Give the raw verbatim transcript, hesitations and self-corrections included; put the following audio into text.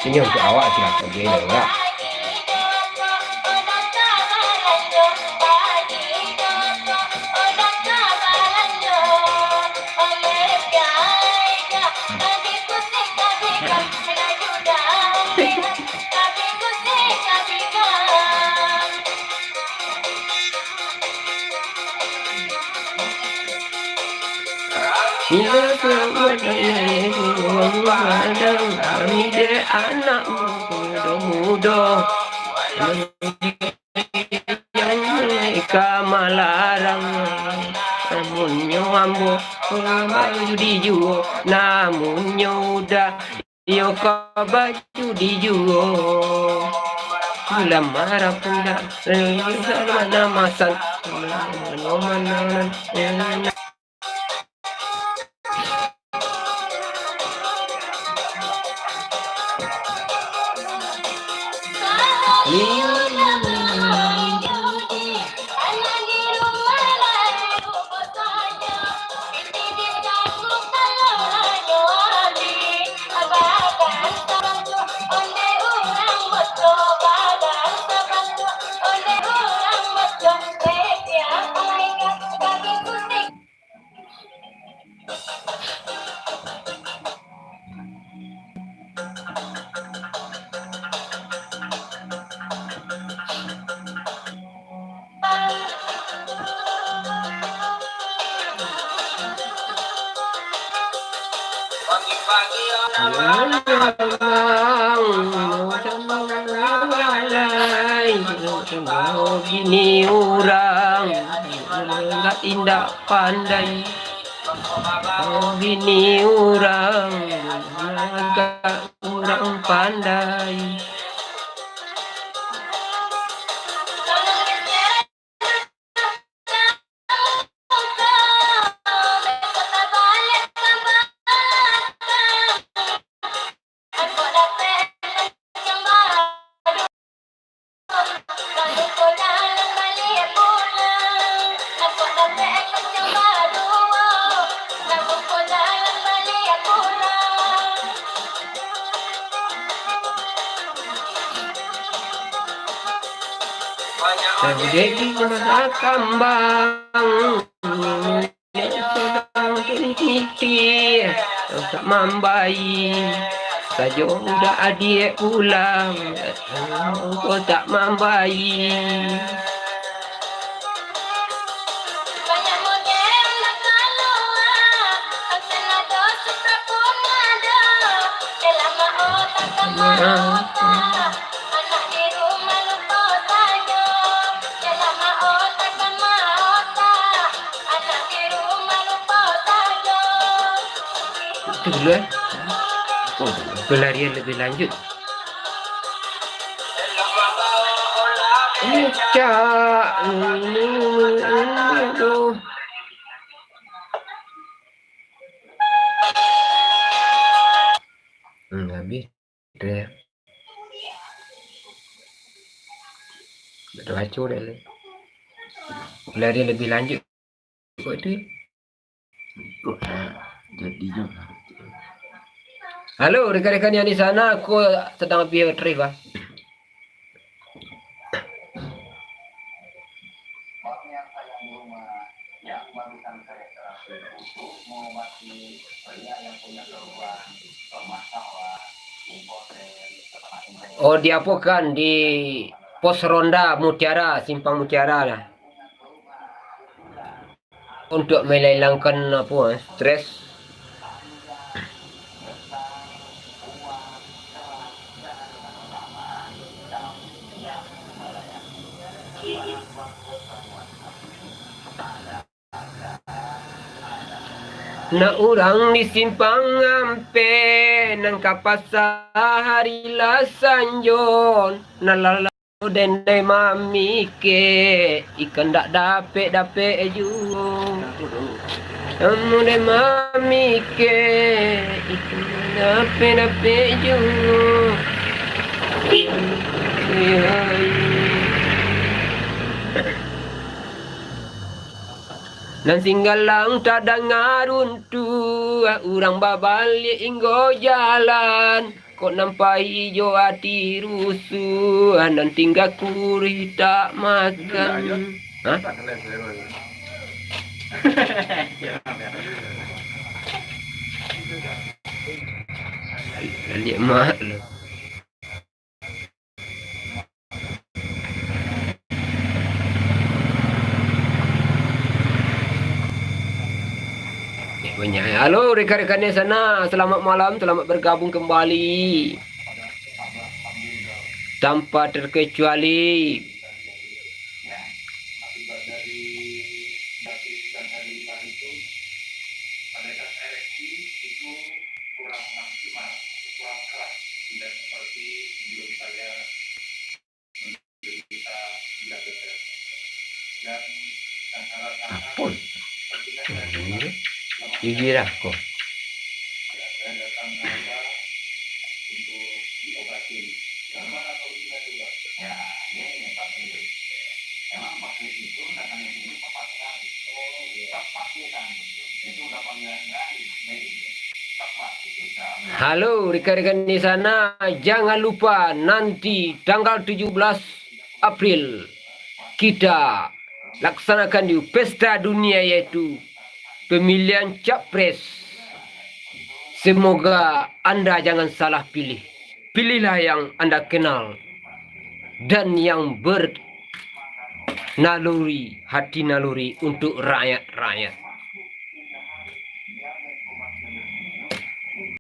Ini untuk awak, silakan bela, Wak. Kami dek anak mudo-mudo, ka malarang. Namunnyo ambo bajudi juo, namunnyo uda iyo ka bajudi juo. Lamara pun dak, mana masan, mana. Bini urang indak pandai. Bini urang agak kurang pandai. Jadi masa kambang. Niti, tak mambai. Sajo udah adiak pulang, kau tak mambai. Itu dulu, eh. Oh, pelarian lebih lanjut. Puncak. Hmm, habis. Deh. Dak baco dak lai. Pelarian lebih lanjut. Kok itu? Kok, ah, jadi jo. Halo, rekan-rekan yang di sana, aku sedang habis baterai, bah. Oh, di apo kan, di pos ronda Mutiara, Simpang Mutiara lah. Untuk menghilangkan apo, eh, stres. Nak urang di Simpang Ampek, nan ka pasa hari lah sanjo, nan lalau den dai mamikek, ikan dak dapek-dapek juo. Amun den mamikek, ikan dak dapek-dapek juo. Nan tinggalang tadanga runtuah, urang babaliak inggo jalan. Kok nampai jo ati rusuah, nan tingga kurih tak makan. Hah? Baliak mak lo. Eh, banyak. Halo, rekan-rekan di sana. Selamat malam, selamat bergabung kembali. Tanpa terkecuali. Apo? Gigi rako. Halo, rekan-rekan di sana, jangan lupa nanti tanggal tujuh belas April kita laksanakan di pesta dunia, yaitu pemilihan capres. Semoga anda jangan salah pilih. Pilihlah yang anda kenal dan yang bernaluri, hati naluri untuk rakyat-rakyat.